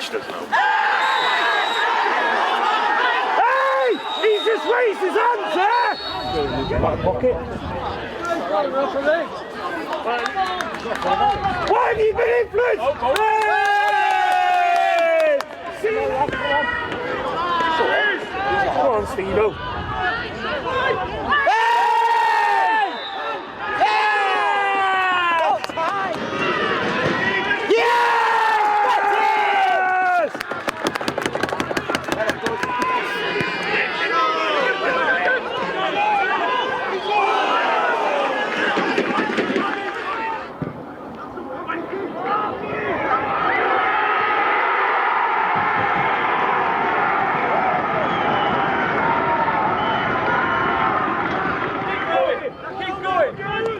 She doesn't know. Hey! He's just raised his hands there! Back pocket. Why have you been influenced? Hey! See you later. Come on, Steve-O. Hey! Yeah! Yes! Keep going! Keep going!